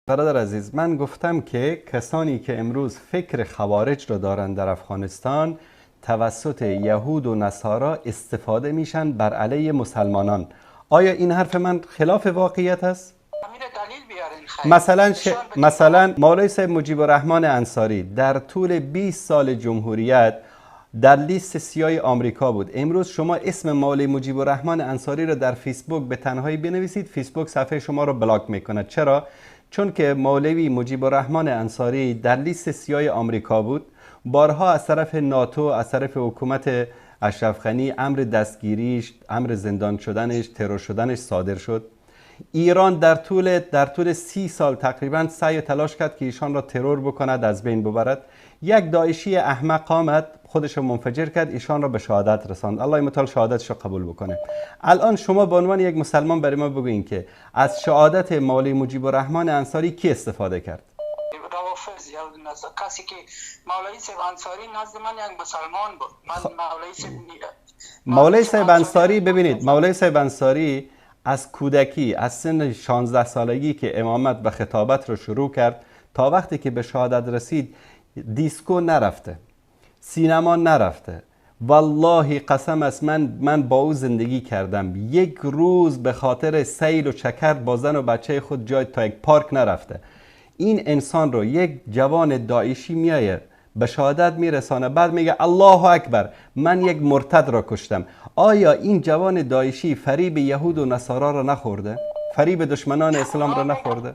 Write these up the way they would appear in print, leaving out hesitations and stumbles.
برادر عزیز، من گفتم که کسانی که امروز فکر خوارج را دارند در افغانستان توسط یهود و نصارا استفاده میشن بر علیه مسلمانان. آیا این حرف من خلاف واقعیت است؟ مثلا مثلا مولوی صاحب مجیب الرحمن انصاری در طول 20 سال جمهوریت در لیست سیاه آمریکا بود. امروز شما اسم مولوی مجیب الرحمن انصاری را در فیسبوک به تنهایی بنویسید، فیسبوک صفحه شما را بلاک میکند. چرا؟ چون که مولوی مجیب الرحمن انصاری در لیست سیاه آمریکا بود، بارها از طرف ناتو، از طرف حکومت اشرف غنی امر دستگیریش، امر زندان شدنش، ترور شدنش صادر شد. ایران در طول 30 سال تقریبا سعی و تلاش کرد که ایشان را ترور بکند، از بین ببرد. یک داعشی احمق آمد، خودش منفجر کرد، ایشان را به شهادت رساند. الله متعال شهادتش را قبول بکنه. الان شما به عنوان یک مسلمان برای ما بگویین که از شهادت مولوی مجیب الرحمن انصاری کی استفاده کرد؟ روافض، کسی که مولوی صاحب انصاری نزد من یک مسلمان بود. من مولوی صاحب مولوی صاحب انصاری، ببینید، مولوی صاحب انصاری از کودکی، از سن 16 سالگی که امامت و خطابت رو شروع کرد تا وقتی که به شهادت رسید، دیسکو نرفته، سینما نرفته. والله قسم است، من با او زندگی کردم، یک روز به خاطر سیل و چکر با زن و بچه خود جای تا یک پارک نرفته. این انسان رو یک جوان داعشی میایه به شهادت میرسانه، بعد میگه الله اکبر، من یک مرتد را کشتم. آیا این جوان داعشی فریب یهود و نصارا را نخورده؟ فریب دشمنان اسلام را نخورده؟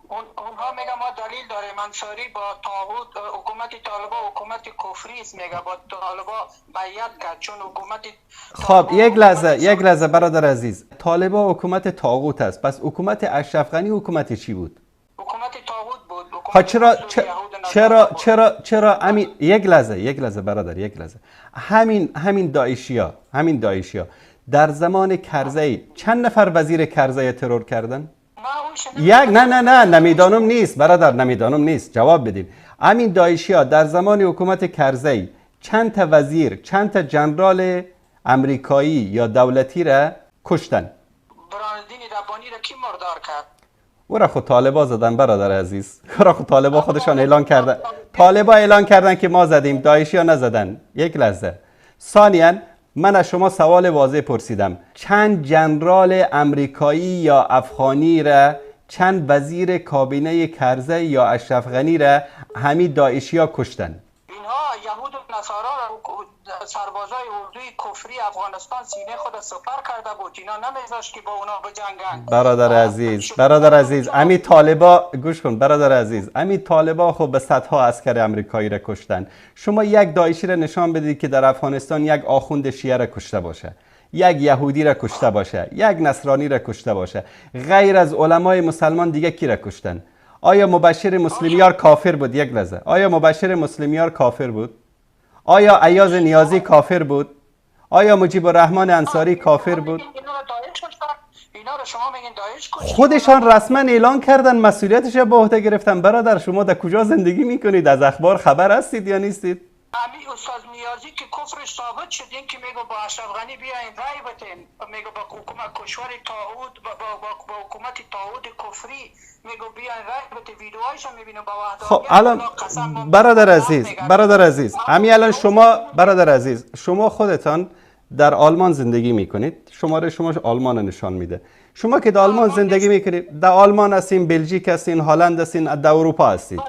اونها میگه ما دلیل داریم، انصاری با طاغوت، حکومت طالبا حکومت کفری است، میگه با طالبا بیعت کرد چون حکومت خب، یک لحظه، یک لحظه برادر عزیز. طالبا حکومت طاغوت است، پس حکومت اشرف غنی حکومت چی بود؟ حکومت طاغوت بود. ها، چرا چرا چرا چرا همین، یک لحظه، یک لحظه برادر، یک لحظه. همین داعشیا در زمان کرزی چند نفر وزیر کرزی ترور کردن؟ یک نه نه نه، نمیدانم نیست برادر، نمیدانم نیست، جواب بدیم. همین داعشیا در زمان حکومت کرزی چند تا وزیر، چند تا جنرال امریکایی یا دولتی را کشتن؟ برهان ربانی را کی مردار کرد؟ او را خود طالبا زدن برادر عزیز، او را خود طالبا خودشان اعلان کردن. طالبا اعلان کردن که ما زدیم، داعشی ها نزدن. یک لحظه. ثانیا، من از شما سوال واضح پرسیدم. چند جنرال امریکایی یا افغانی را، چند وزیر کابینه کرزی یا اشرف غنی را همین داعشی ها کشتن؟ اینها یهود و نصارا را، سربازای اردوی کفری افغانستان سینه خود سپر کرده بود، اینا نمیذاشت که با اونا بجنگن. برادر عزیز، برادر عزیز، امی طالبا، گوش کن برادر عزیز، امی طالبا خب به صدها عسکر امریکایی را کشتن. شما یک داعشی را نشان بدید که در افغانستان یک آخوند شیعه را کشته باشه، یک یهودی را کشته باشه، یک نصرانی را کشته باشه. غیر از علمای مسلمان دیگه کی را کشتن؟ آیا مبشر مسلمیار کافر بود؟ یک لحظه. آیا مبشر مسلمیار کافر بود؟ آیا ایاز نیازی کافر بود؟ آیا مجیب الرحمن انصاری کافر بود؟ خودشان رسما اعلان کردن، مسئولیتش را به عهده گرفتن. برادر، شما در کجا زندگی میکنید؟ از اخبار خبر هستید یا نیستید؟ امی استاد نیازی که کفرش ثابت شد، این که میگه با اشرف غنی بیاین رای بتین، میگه با حکومت کشور طاغوت، با حکومت طاغوت کفری میگه بیاین رای بتین، ویدیوهایش میبینم با خب الان برادر عزیز، برادر عزیز، همین الان شما، برادر عزیز، شما خودتان در آلمان زندگی میکنید. شماره شما آلمان نشان میده. شما که در آلمان زندگی میکنید، در آلمان هستین، بلژیک هستین، هلند هستین، در اروپا هستید،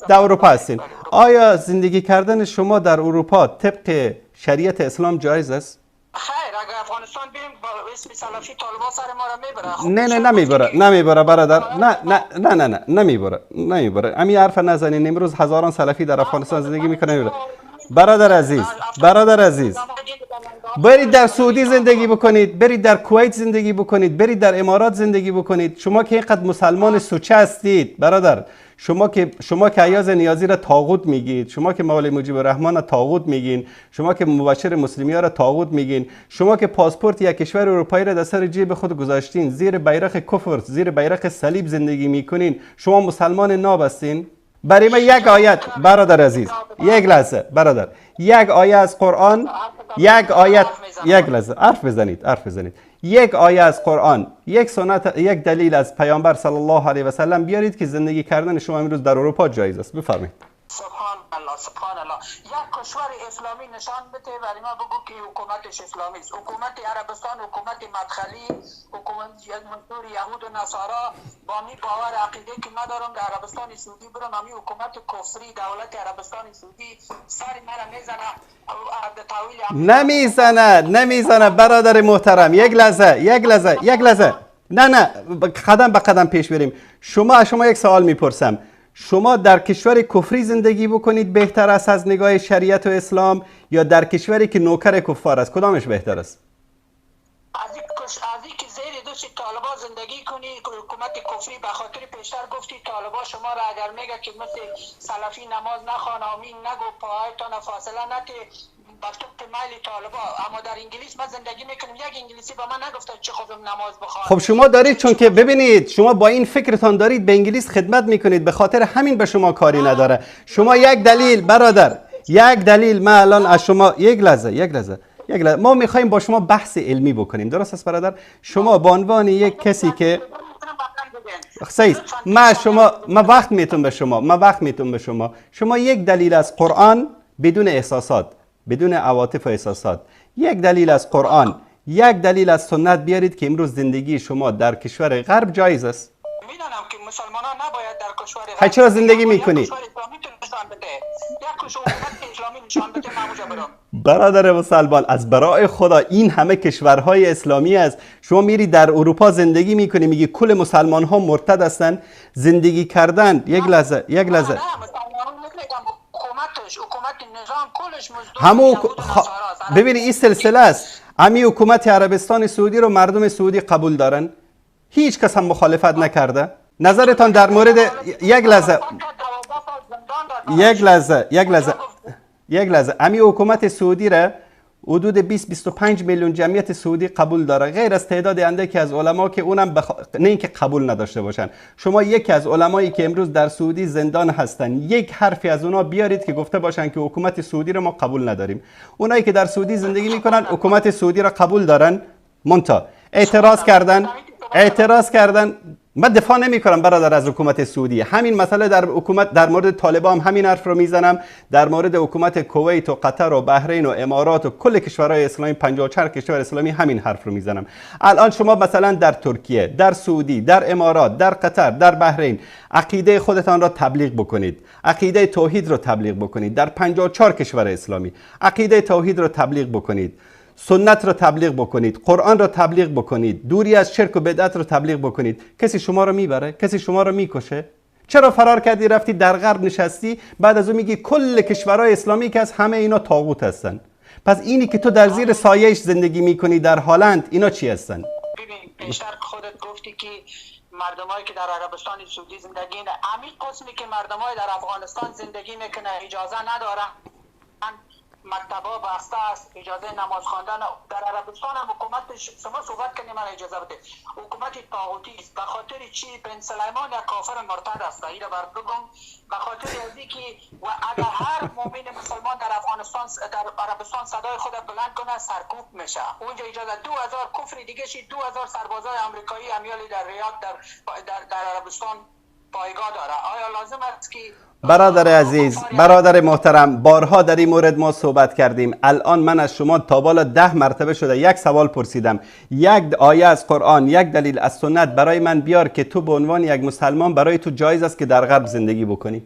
در اروپا هستین. آیا زندگی کردن شما در اروپا طبق شریعت اسلام جایز است؟ خیر، اگر افغانستان بریم با اسم سلفی طالبا سر ما را میبره. خب نه نه، نمیبره، نمیبره برادر، نه نه نه نه نه، نمیبره، نمیبره. همین حرف نزنین. امروز هزاران سلفی در افغانستان زندگی میکنه. برادر عزیز، برادر عزیز، برید در سعودی زندگی بکنید، برید در کویت زندگی بکنید، برید در امارات زندگی بکنید. شما که اینقدر مسلمان سوچه هستید برادر، شما که ایاز نیازی را طاغوت میگید، شما که مولوی مجیب الرحمن را طاغوت میگین، شما که مبشر مسلمی ها را طاغوت میگین، شما که پاسپورت یک کشور اروپایی را در سر جیب خود گذاشتین، زیر بیرق کفر، زیر بیرق صلیب زندگی میکنین، شما مسلمان ناب هستین؟ برای من یک آیت، برادر عزیز، یک لحظه برادر، یک آیه از قرآن، یک آیت، یک لحظه، حرف بزنید، حرف بزنید. یک آیه از قرآن، یک سنت، یک دلیل از پیامبر صلی الله علیه و سلم بیارید که زندگی کردن شما امروز در اروپا جایز است. بفرمایید. سبحان الله، سبحان الله. یک کشور اسلامی نشان بده ولی ما بگو که حکومتش اسلامی است. حکومت عربستان حکومت مدخلی، حکومت منصور یهود و نصارا، با می باور عقیده که ندارم در عربستان سعودی برم، همی حکومت کفری دولت عربستان سعودی سر مرا میزنه. نمیزنه، نمیزنه برادر محترم. یک لحظه، یک لحظه، یک لحظه. نه نه، قدم به قدم پیش بریم. شما یک سوال میپرسم. شما در کشور کفری زندگی بکنید بهتر است از نگاه شریعت و اسلام، یا در کشوری که نوکر کفار است؟ کدامش بهتر است؟ از اینکه زیر دست طالبا زندگی کنی، حکومت کفری، به خاطر پیشتر گفتی طالبا شما را اگر میگه که مثل سلفی نماز نخوان، آمین نگو، پاهایتان فاصله نته، با طبق میل طالبا. اما در انگلیس ما زندگی میکنیم، یک انگلیسی با من نگفته چه خودم نماز بخوان. خب شما دارید، چون که ببینید شما با این فکرتان دارید به انگلیس خدمت میکنید، به خاطر همین به شما کاری نداره. شما یک دلیل برادر، یک دلیل من الان از شما، یک لحظه، یک لحظه، یک لحظه، ما میخوایم با شما بحث علمی بکنیم، درست است برادر؟ شما به عنوان یک کسی که صحیح، ما وقت میتونم به شما، ما وقت میتونم به شما، شما یک دلیل از قرآن بدون احساسات، بدون عواطف و احساسات، یک دلیل از قرآن، یک دلیل از سنت بیارید که امروز زندگی شما در کشور غرب جایز است. میدانم که مسلمانان نباید در کشور غرب. چرا زندگی میکنی؟ برادر مسلمان، از برای خدا این همه کشورهای اسلامی است، شما میری در اروپا زندگی میکنی، میگی کل مسلمان ها مرتد هستن. زندگی کردن، یک لحظه، یک لحظه، همو ببینید این سلسله است. امی حکومت عربستان سعودی رو مردم سعودی قبول دارن، هیچ کس هم مخالفت نکرده. نظرتان در مورد، یک لحظه، یک لحظه، یک لحظه، یک لحظه، امی حکومت سعودی را حدود 20-25 میلیون جمعیت سعودی قبول داره، غیر از تعداد اندکی از علما که اونم نه اینکه قبول نداشته باشن. شما یکی از علمایی که امروز در سعودی زندان هستن، یک حرفی از اونا بیارید که گفته باشن که حکومت سعودی رو ما قبول نداریم. اونایی که در سعودی زندگی میکنن حکومت سعودی رو قبول دارن، منتها اعتراض کردن، اعتراض کردن. من دفاع نمی کنم برادر از حکومت سعودی. همین مسئله در حکومت، در مورد طالبان هم همین حرف رو میزنم، در مورد حکومت کویت و قطر و بحرین و امارات و کل کشورهای اسلامی، 54 کشور اسلامی همین حرف رو میزنم. الان شما مثلا در ترکیه، در سعودی، در امارات، در قطر، در بحرین عقیده خودتان را تبلیغ بکنید، عقیده توحید رو تبلیغ بکنید. در 54 کشور اسلامی عقیده توحید رو تبلیغ بکنید، سنت را تبلیغ بکنید، قرآن را تبلیغ بکنید، دوری از شرک و بدعت را تبلیغ بکنید. کسی شما را میبره؟ کسی شما را میکشه؟ چرا فرار کردی رفتی در غرب نشستی؟ بعد از اون میگی کل کشورهای اسلامی که از همه اینا طاغوت هستن. پس اینی که تو در زیر سایه‌اش زندگی میکنی در هلند، اینا چی هستن؟ ببین پیشتر خودت گفتی که مردمایی که در عربستان سعودی زندگی، همین قسمی که مردمای در افغانستان زندگی میکنه اجازه ندارن، مکتبا بسته است، اجازه نماز خواندن در عربستان هم حکومت، شما صحبت کنید من اجازه بده، حکومت طاغوتی است. به خاطر چی؟ بن سلیمان یک کافر مرتد است، اینو بر بگم. به خاطر از اینکه و اگر هر مؤمن مسلمان در افغانستان در عربستان صدای خود بلند کنه سرکوب میشه. اونجا اجازه 2000 کفر دیگه شی، 2000 سربازای آمریکایی امیالی در ریاض در عربستان پایگاه داره. آیا لازم است که برادر عزیز، برادر محترم، بارها در این مورد ما صحبت کردیم. الان من از شما تا بالا 10 مرتبه شده یک سوال پرسیدم. یک آیه از قرآن، یک دلیل از سنت برای من بیار که تو به عنوان یک مسلمان برای تو جایز است که در غرب زندگی بکنی. یک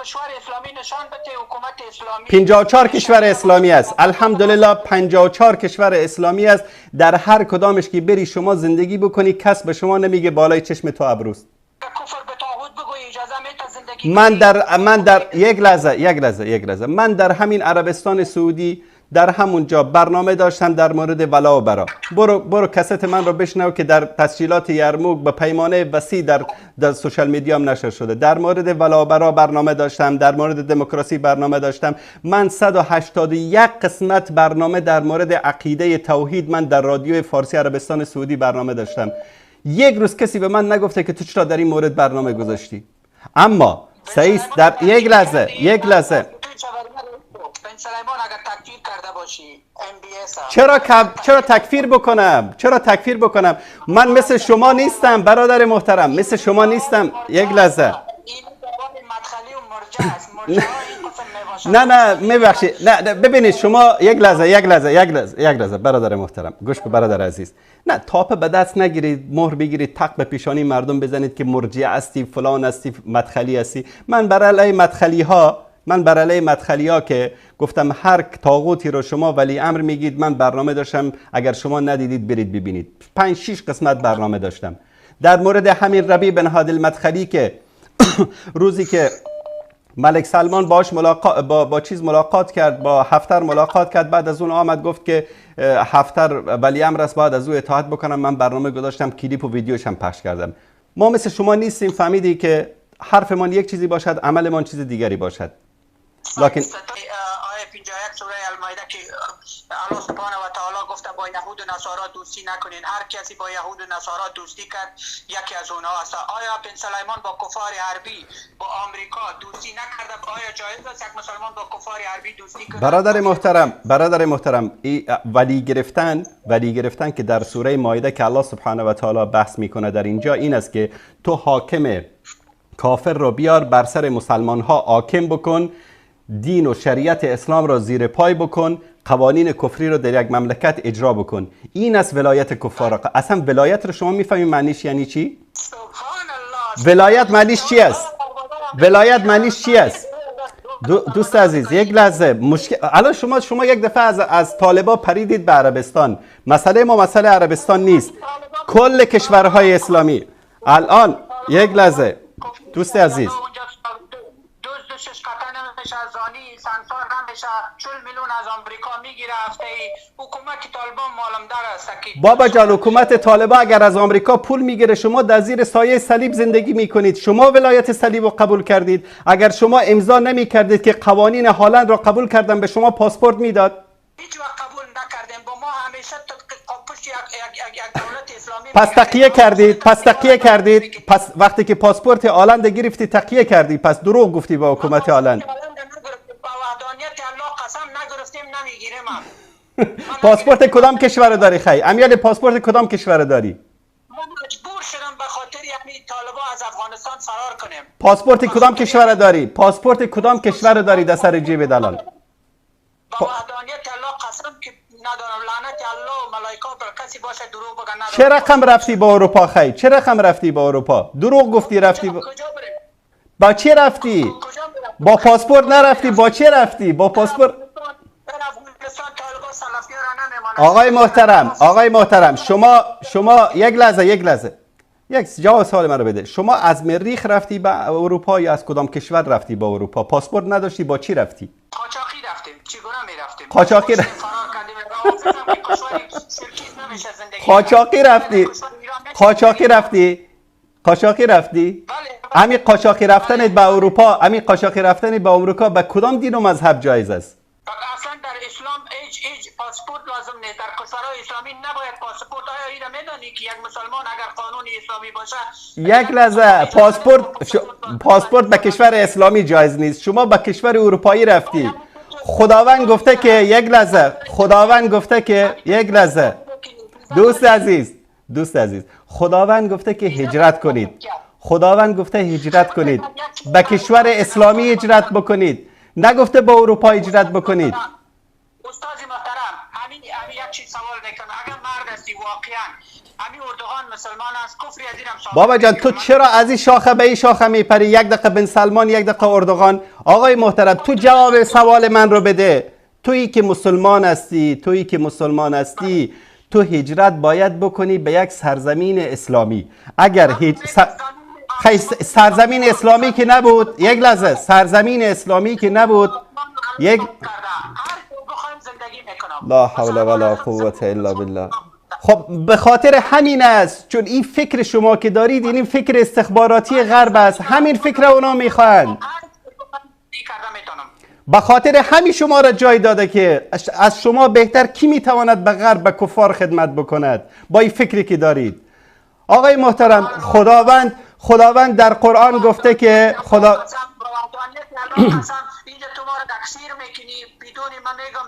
کشور اسلامی نشان بده، حکومت اسلامی. 54 کشور اسلامی است، الحمدلله 54 کشور اسلامی است. در هر کدامش که بری شما زندگی بکنی کس به شما نمیگه بالای چشم تو ابروست. من در یک لحظه، یک لحظه، یک لحظه، من در همین عربستان سعودی در همونجا برنامه داشتم در مورد ولا و برا. برو کست من رو بشنو که در تسجیلات یرموک به پیمانه وسیع در سوشال میدیا هم نشر شده. در مورد ولا و برا برنامه داشتم، در مورد دموکراسی برنامه داشتم. من 181 قسمت برنامه در مورد عقیده توحید من در رادیو فارسی عربستان سعودی برنامه داشتم. یک روز کسی به من نگفته که تو چرا در این مورد برنامه گذاشتی. اما سعید در یک لحظه، یک لحظه، بن سلیمان اگر تکفیر کرده باشه باشی MBS. چرا تکفیر بکنم؟ چرا تکفیر بکنم؟ من مثل شما نیستم برادر محترم، مثل شما نیستم. یک لحظه. نه نه میبخشید، نه ببینید شما یک لحظه یک لحظه یک لحظه یک لحظه برادر محترم، گوش کن برادر عزیز. نه تاپه به دست نگیرید، مهر بگیرید، تق به پیشانی مردم بزنید که مرجع هستی، فلان هستی، مدخلی هستی. من بر علیه مدخلی ها، من بر علیه مدخلی ها که گفتم هر طاغوتی رو شما ولی امر میگید، من برنامه داشتم، اگر شما ندیدید برید ببینید، 5-6 قسمت برنامه داشتم در مورد همین ربیع بن هادی المدخلی که روزی که ملک سلمان باش ملاقات با چیز ملاقات کرد، با هفتر ملاقات کرد، بعد از اون آمد گفت که هفتر ولی امر است، باید از او اطاعت بکنم. من برنامه گذاشتم، کلیپ و ویدیوش هم پخش کردم. ما مثل شما نیستیم، فهمیدی که حرفمان یک چیزی باشد، عملمان چیز دیگری باشد. لکن آیه 51 سوره المائده که الله سبحانه و تعالی گفته با یهود و نصارا دوستی نکنین، هر کسی با یهود و نصارا دوستی کرد یکی از اونها است. آیا بن سلیمان با کفار حربی با آمریکا دوستی نکرده؟ آیا جایز است یک مسلمان با کفار حربی دوستی کنه؟ برادر محترم، برادر محترم، ولی گرفتن، ولی گرفتن که در سوره مائده که الله سبحانه و تعالی بحث میکنه در اینجا این است که تو حاکم کافر رو بیار بر سر مسلمان ها حاکم بکن، دین و شریعت اسلام را زیر پای بکن، قوانین کفری را در یک مملکت اجرا بکن. این است ولایت کفار. اصلا ولایت رو شما میفهمی معنیش یعنی چی؟ ولایت معنیش چی است؟ ولایت معنیش چی است؟ دوست عزیز یک لحظه، مشکل الان شما یک دفعه از طالبا پریدید به عربستان. مسئله ما مسئله عربستان نیست، کل کشورهای اسلامی الان. یک لحظه دوست عزیز، بابا جان، حکومت طالبان اگر از آمریکا پول میگیره، شما در زیر سایه صلیب زندگی میکنید. شما ولایت صلیب رو قبول کردید. اگر شما امضا نمیکردید که قوانین هالند را قبول کردن، به شما پاسپورت میداد. هیچ وقت قبول نکردیم. با ما همیشه پشت یک دولت اسلامی. پس تقیه کردید، پس تقیه کردید، پس وقتی که پاسپورت هالند گرفتی تقیه کردی، پس دروغ گفتی با حکومت هالند. پاسپورت کدام کشور داری خی؟ امیال پاسپورت کدام کشور داری؟ ما مجبور شدم به خاطر یعنی طالبان از افغانستان فرار کنیم. پاسپورت کدام کشور داری؟ پاسپورت کدام کشور داری در سر جیب دلال؟ با وحدانیت الله قسم که ندارم، لعنت الله و ملائکه بر کسی باشه دروغ بگه ندارم. چه رقم رفتی با اروپا خی؟ چه رقم رفتی با اروپا؟ دروغ گفتی رفتی با چه رفتی؟ با پاسپورت نرفتی، با چه رفتی؟ با پاسپورت. آقای محترم، آقای محترم، شما یک لحظه، یک لحظه، یک جواب سوال من رو بده. شما از مریخ رفتی به اروپا یا از کدام کشور رفتی به اروپا؟ پاسپورت نداشتی، با چی رفتی؟ قاچاقی رفتیم. چگونه می‌رفتیم؟ قاچاقی قاچاقی رفتی؟ قاچاقی رفتی؟ قاچاقی رفتی؟ همین قاچاقی رفتنت به اروپا، همین قاچاقی رفتنت به آمریکا به کدام دین و مذهب جایز است؟ اصلا در اسلام هیچ پاسپورت لازم نیست. در کشورهای اسلامی نباید پاسپورت. آیا اینو میدانی که یک مسلمان اگر قانون اسلامی باشه؟ یک لحظه، پاسپورت به کشور اسلامی جایز نیست. شما به کشور اروپایی رفتی. خداوند گفته که یک لحظه، خداوند گفته که یک لحظه، دوست عزیز، دوست عزیز، خداوند گفته که هجرت کنید. خداوند گفته هجرت کنید، به کشور اسلامی هجرت بکنید، نگفته با اروپا هجرت بکنید. استاد محترم، همین یک چیز سوال میکنم. اگر مرد هستی واقعا، همین اردوغان مسلمان است، کفری از اینم ثابت. بابا جان، تو چرا از این شاخه به این شاخه میپری؟ یک دقیقه بن سلمان، یک دقیقه اردوغان. آقای محترم، تو جواب سوال من رو بده. تویی که مسلمان هستی، تویی که مسلمان هستی، تو هجرت باید بکنی به یک سرزمین اسلامی. اگر هیچ سرزمین اسلامی که نبود، یک لحظه، سرزمین اسلامی که نبود، یک لا حول ولا قوت الا بالله. خب به خاطر همین است، چون این فکر شما که دارید این فکر استخباراتی غرب است، همین فکر اونا میخواهند. به خاطر همین شما را جای داده که از شما بهتر کی میتواند به غرب، به کفار خدمت بکند با این فکری که دارید. آقای محترم، خداوند در قرآن گفته که خدا تو ما رو تکثیر میکنی بدون من میگم.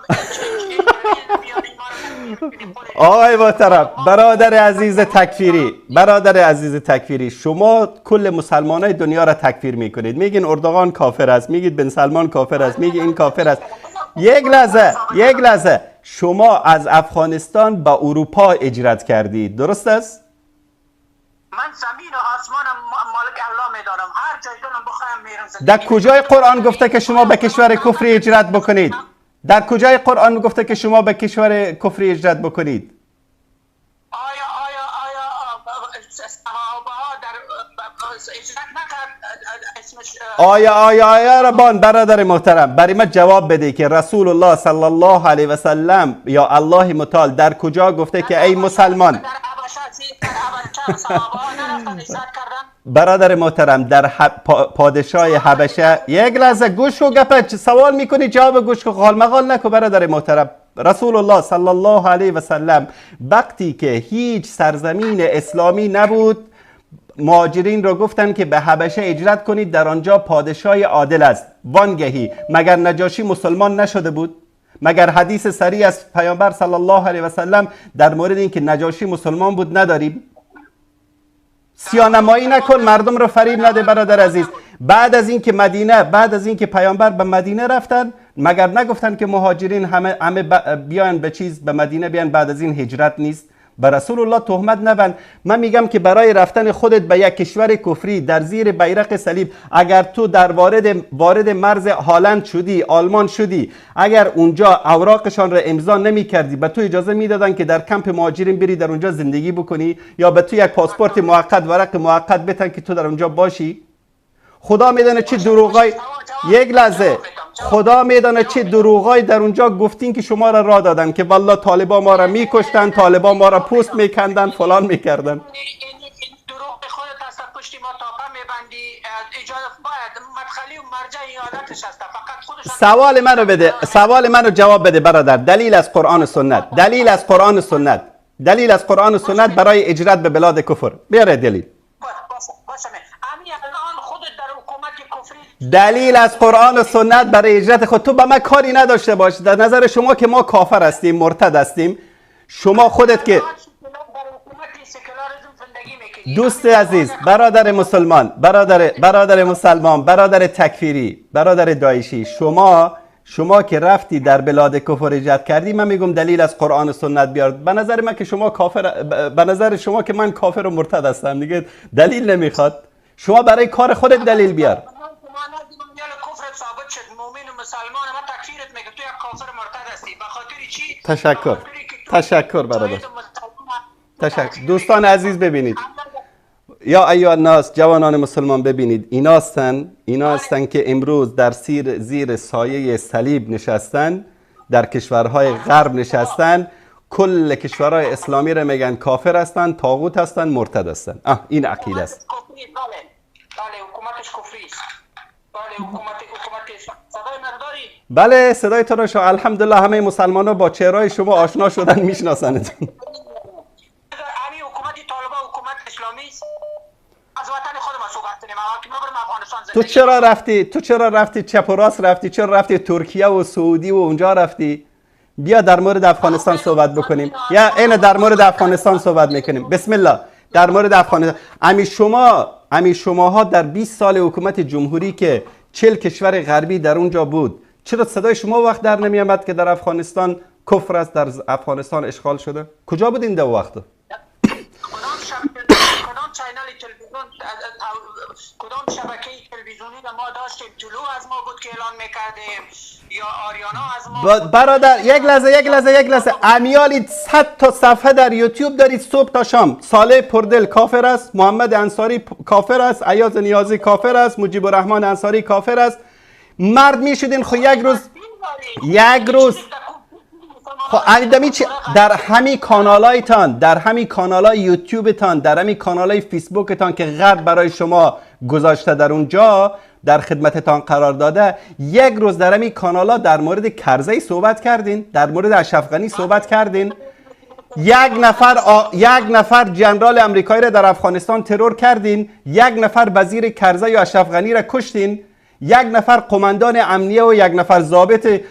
آقای محترم، برادر عزیز تکفیری، برادر عزیز تکفیری، شما کل مسلمانای دنیا را تکفیر میکنید. میگین اردوغان کافر است، میگید بن سلمان کافر است، میگی این کافر است. یک لحظه، یک لحظه. شما از افغانستان به اروپا هجرت کردید، درست است؟ من زمین و آسمانم مالک الله میدانم، هر جای دلم بخوایم میرم. در کجای قرآن گفته که شما به کشور کفری هجرت بکنید؟ در کجای قرآن گفته که شما به کشور کفری هجرت بکنید؟ آیا آیا آیا صحابه ها در هجرت نکرد؟ آیا آیا آیا ربان، برادر محترم، برای من جواب بده که رسول الله صلی الله علیه و سلم یا الله متعال در کجا گفته که ای مسلمان؟ برادر محترم، در پادشاه حبشه، یک لحظه گوش و گپ سوال میکنی جواب گوش کو، غال مغال نکو برادر محترم. رسول الله صلی الله علیه و سلم وقتی که هیچ سرزمین اسلامی نبود، مهاجرین را گفتن که به حبشه هجرت کنید، در آنجا پادشاه عادل است. وانگهی مگر نجاشی مسلمان نشده بود؟ مگر حدیث سریع از پیامبر صلی الله علیه و سلم در مورد اینکه نجاشی مسلمان بود نداریم؟ سیانمایی نکن، مردم رو فریب نده برادر عزیز. بعد از اینکه مدینه، بعد از اینکه پیامبر به مدینه رفتن، مگر نگفتن که مهاجرین همه بیان به چیز، به مدینه بیان، بعد از این هجرت نیست؟ به رسول الله تهمت نبند. من میگم که برای رفتن خودت به یک کشور کفری در زیر بیرق صلیب، اگر تو در وارد مرز هالند شدی، آلمان شدی، اگر اونجا اوراقشان را امضا نمی کردی، به تو اجازه میدادن که در کمپ مهاجرین بری در اونجا زندگی بکنی، یا به تو یک پاسپورت موقت، ورق موقت بتن که تو در اونجا باشی؟ خدا میدانه چه دروغای، یک لحظه، خدا میدانه چه دروغای در اونجا گفتین که شما را راه دادن که والله طالبا ما را میکشتن، طالبا ما را پوست میکندن، فلان میکردن. این دروغ خودت هست، پشتی ما تاپه میبندی. اجازه باید مدخلی و مرجع عادتش هست، فقط خودش. سوال منو بده، سوال منو جواب بده برادر. دلیل از قرآن و سنت، دلیل از قرآن و سنت، دلیل از قرآن و سنت برای اجرت به بلاد کفر. بیاره دلیل. دلیل از قرآن و سنت برای هجرت خود. تو با من کاری نداشته باش. در نظر شما که ما کافر هستیم، مرتد هستیم، شما خودت که دوست عزیز، برادر مسلمان، برادر مسلمان، برادر تکفیری، برادر داعشی، شما که رفتی در بلاد کفر هجرت کردی، من میگم دلیل از قرآن و سنت بیار. به نظر من که شما کافر، به نظر شما که من کافر و مرتد هستم دیگه، دلیل نمیخواد. شما برای کار خودت دلیل بیار. تشکر، تشکر برادر، تشکر. دوستان عزیز ببینید، یا ایها الناس، جوانان مسلمان ببینید، اینا هستن که امروز در زیر سایه صلیب نشستن، در کشورهای غرب نشستن، کل کشورهای اسلامی را میگن کافر هستن، طاغوت هستن، مرتد هستن. این عقیده است. بله، حکومتش کفری است. بله، حکومت صدای من داری؟ بله، صدای تو را الحمدلله همه مسلمان‌ها با چهرهای شما آشنا شدن، میشناسنتون. همین حکومت طالبان حکومت اسلامی است. از وطن خود ما صحبت کنیم. ما برم افغانستان زندگی. تو چرا رفتی؟ تو چرا رفتی چپ و راست رفتی؟ چرا رفتی ترکیه و سعودی و اونجا رفتی؟ بیا در مورد افغانستان صحبت بکنیم. یا عین در مورد افغانستان صحبت میکنیم. بسم الله. در مورد افغانستان، امی شماها در 20 سال حکومت جمهوری که 40 کشور غربی در اونجا بود، چرا صدای شما وقت در نمی آمد که در افغانستان کفر است، در افغانستان اشغال شده؟ کجا بودین در وقت؟ کدام channel تلویزیون، کدام شبکه تلویزیونی ما داشتیم؟ طلوع از ما بود که اعلان میکردیم یا آریانا از ما؟ برادر یک لحظه، یک لحظه، یک لحظه. امیالی 100 تا صفحه در یوتیوب دارید صبح تا شام. صالح پردل کافر است، محمد انصاری کافر است، ایاز نیازی کافر است، مجیب الرحمن انصاری کافر است. مرد میشدین خو یک روز، یک روز خب در همین کانالایتان، در همین کانالای یوتیوبتان، در همین کانالای فیسبوکتان که غرب برای شما گذاشته در اونجا در خدمتتان قرار داده، یک روز در همین کانالا در مورد کرزی صحبت کردین، در مورد اشرف غنی صحبت کردین؟ یک نفر جنرال امریکایی را در افغانستان ترور کردین، یک نفر وزیر کرزی یا اشرف غنی را کشتین، یک نفر قماندان امنیه و یک نفر ضابط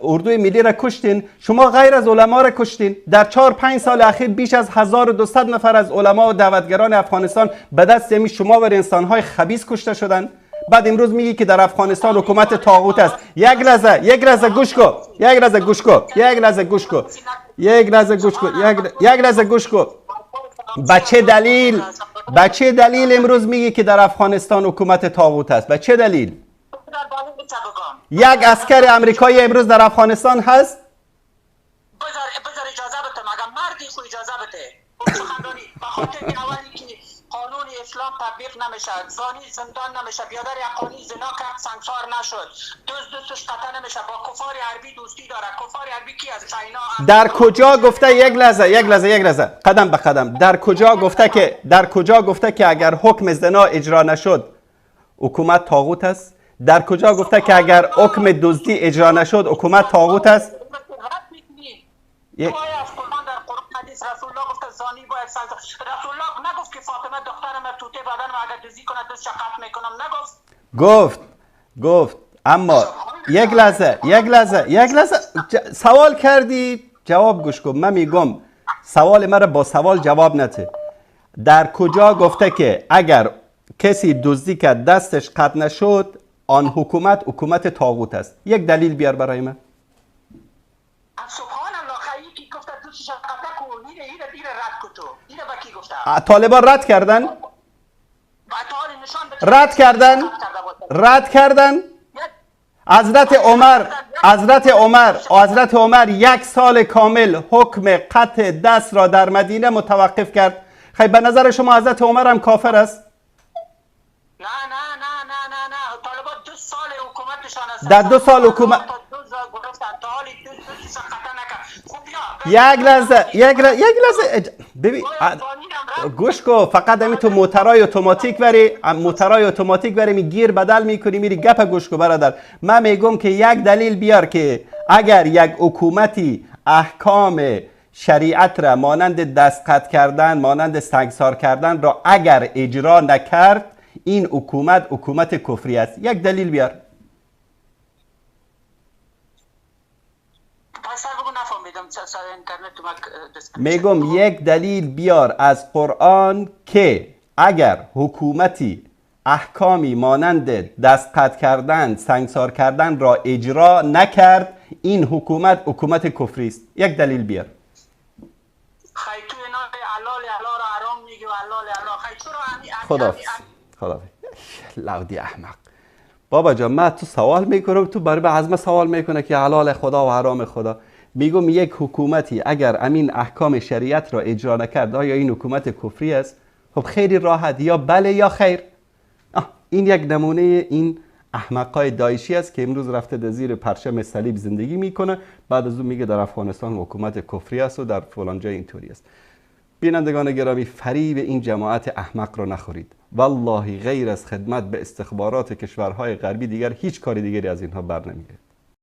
اردوی ملی را کشتین. شما غیر از علما را کشتین. در 4-5 سال اخیر بیش از 1200 نفر از علما و دعوتگران افغانستان به دست یمی شما و انسانهای خبیث کشته شدن. بعد امروز میگی که در افغانستان حکومت طاغوت است. یک لحظه، یک لحظه گوش کن، یک لحظه گوش کن، یک لحظه گوش کن، یک لحظه گوش کن، یک لحظه گوش کن. به چه دلیل، به چه دلیل امروز میگی که در افغانستان حکومت طاغوت است؟ به چه دلیل؟ یک عسکر امریکایی امروز در افغانستان هست؟ بذار اجازه بده، مگر مردی خو اجازه بده. سخنرانی به خاطر اولی که قانون اسلام تطبیق نمیشه، زانی زندان نمیشه، بیادر حقانی زنا کرد سنگسار نشد، دوست دوستش قطع نمیشه، با کفار عربی دوستی داره. کفار عربی کی از چاینا؟ در کجا گفته؟ یک لحظه، یک لحظه، یک لحظه، قدم به قدم. در کجا گفته که، در کجا گفته که اگر حکم زنا اجرا نشد حکومت طاغوت است؟ در کجا گفته که اگر حکم دزدی اجرا نشد حکومت طاغوت است؟ رسول الله گفت زانی باید سنگسار. رسول الله نگفت که فاطمه دخترم توته بدنم اگر دزدی کنه دستش قطع میکنم، نگفت. گفت، گفت. اما یک لحظه، یک لحظه، یک لحظه، سوال کردی جواب گوش کن. من میگم سوال مرا با سوال جواب نده. در کجا گفته که اگر کسی دزدی کرد دستش قطع نشد آن حکومت حکومت طاغوت است؟ یک دلیل بیار برای من. طالبان رد کردن؟ رد کردن؟ رد کردن؟ حضرت عمر، حضرت عمر، حضرت عمر یک سال کامل حکم قطع دست را در مدینه متوقف کرد. خیلی به نظر شما حضرت عمر هم کافر است؟ نه نه نه نه نه نه، طالبان 2 سال حکومتشان است. در 2 سال حکومت یک لحظه، یک لحظه، یک لحظه، ببین گوش کن. فقط همین تو موترای اتوماتیک بری، موترای اتوماتیک بری می گیر بدل میکنی میری. گپ گوش کن برادر. من میگم که یک دلیل بیار که اگر یک حکومتی احکام شریعت را مانند دست قطع کردن، مانند سنگسار کردن را اگر اجرا نکرد، این حکومت حکومت کفری است. یک دلیل بیار. میگم یک دلیل بیار از قرآن که اگر حکومتی احکامی مانند دست قطع کردن، سنگسار کردن را اجرا نکرد، این حکومت حکومت کفری است. یک دلیل بیار. خداحافظ، خداحافظ. لودی احمق. بابا جان من تو سوال میکنم، تو برای به عزم سوال میکنه که حلال خدا و حرام خدا. میگم یک حکومتی اگر امین احکام شریعت را اجرا نکرد، آیا این حکومت کفری است؟ خب خیلی راحت، یا بله یا خیر. این یک نمونه این احمقای داعشی است که امروز رفته در زیر پرچم صلیب زندگی میکنه، بعد از اون میگه در افغانستان حکومت کفری است و در فلان جای اینطوری است. بینندگان گرامی، فریب این جماعت احمق را نخورید. والله غیر از خدمت به استخبارات کشورهای غربی دیگر هیچ کار دیگری از اینها بر نمیاد.